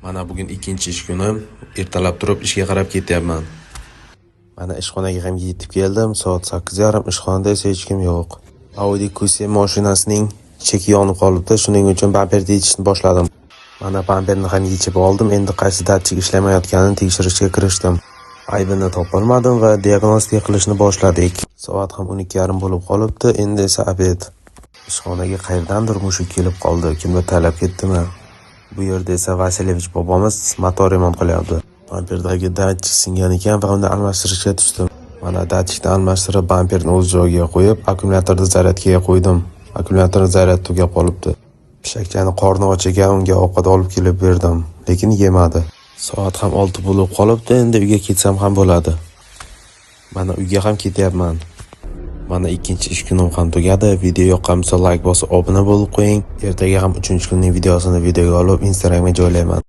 Mana bugun ikkinchi ish kunim. Ertalab turib ishga qarab ketyapman. Mana ishxonaga ham yetib keldim. Soat 8:30, ishxonada esa hech kim yo'q. Audi Q7 mashinasining cheki yonib qolibdi. Shuning uchun bamperni yechishni boshladim. Mana bamperni ham yechib oldim. Endi qaysi datchik ishlamayotganini tekshirishga kirishdim. Aybini topolmadim va diagnostika qilishni boshladik. Soat ham 12:30 bo'lib qolibdi. Endi esa обед. Ishxonaga qayerdandir mushuk kelib qoldi. Kimdir talab ketdimi? Bu yerda esa Vasilevich bobomiz motor remont qilyapti. Bamperdagi datchik singan ekan va uni almashtirishga tushdim. Mana datchikni almashtirib, bamperni o'z joyiga qo'yib, akkumulyatorni zaryadkaga qo'ydim. Akkumulyator zaryad tugab qolibdi. Pishakchani qorni och ekan, unga ovqat olib kelib berdim, lekin yemadi. Soat ham 6 bo'lib qolibdi, endi uyga ketsam ham bo'ladi. Mana uyga ham ketyapman. Mana ikkinchi ish kunim ham tugadi. Video yoqqan bo'lsa, layk bosib, obuna bo'lib qo'ying. Ertaga ham uchinchi kunning videosini videoga olib, Instagramga joylayman.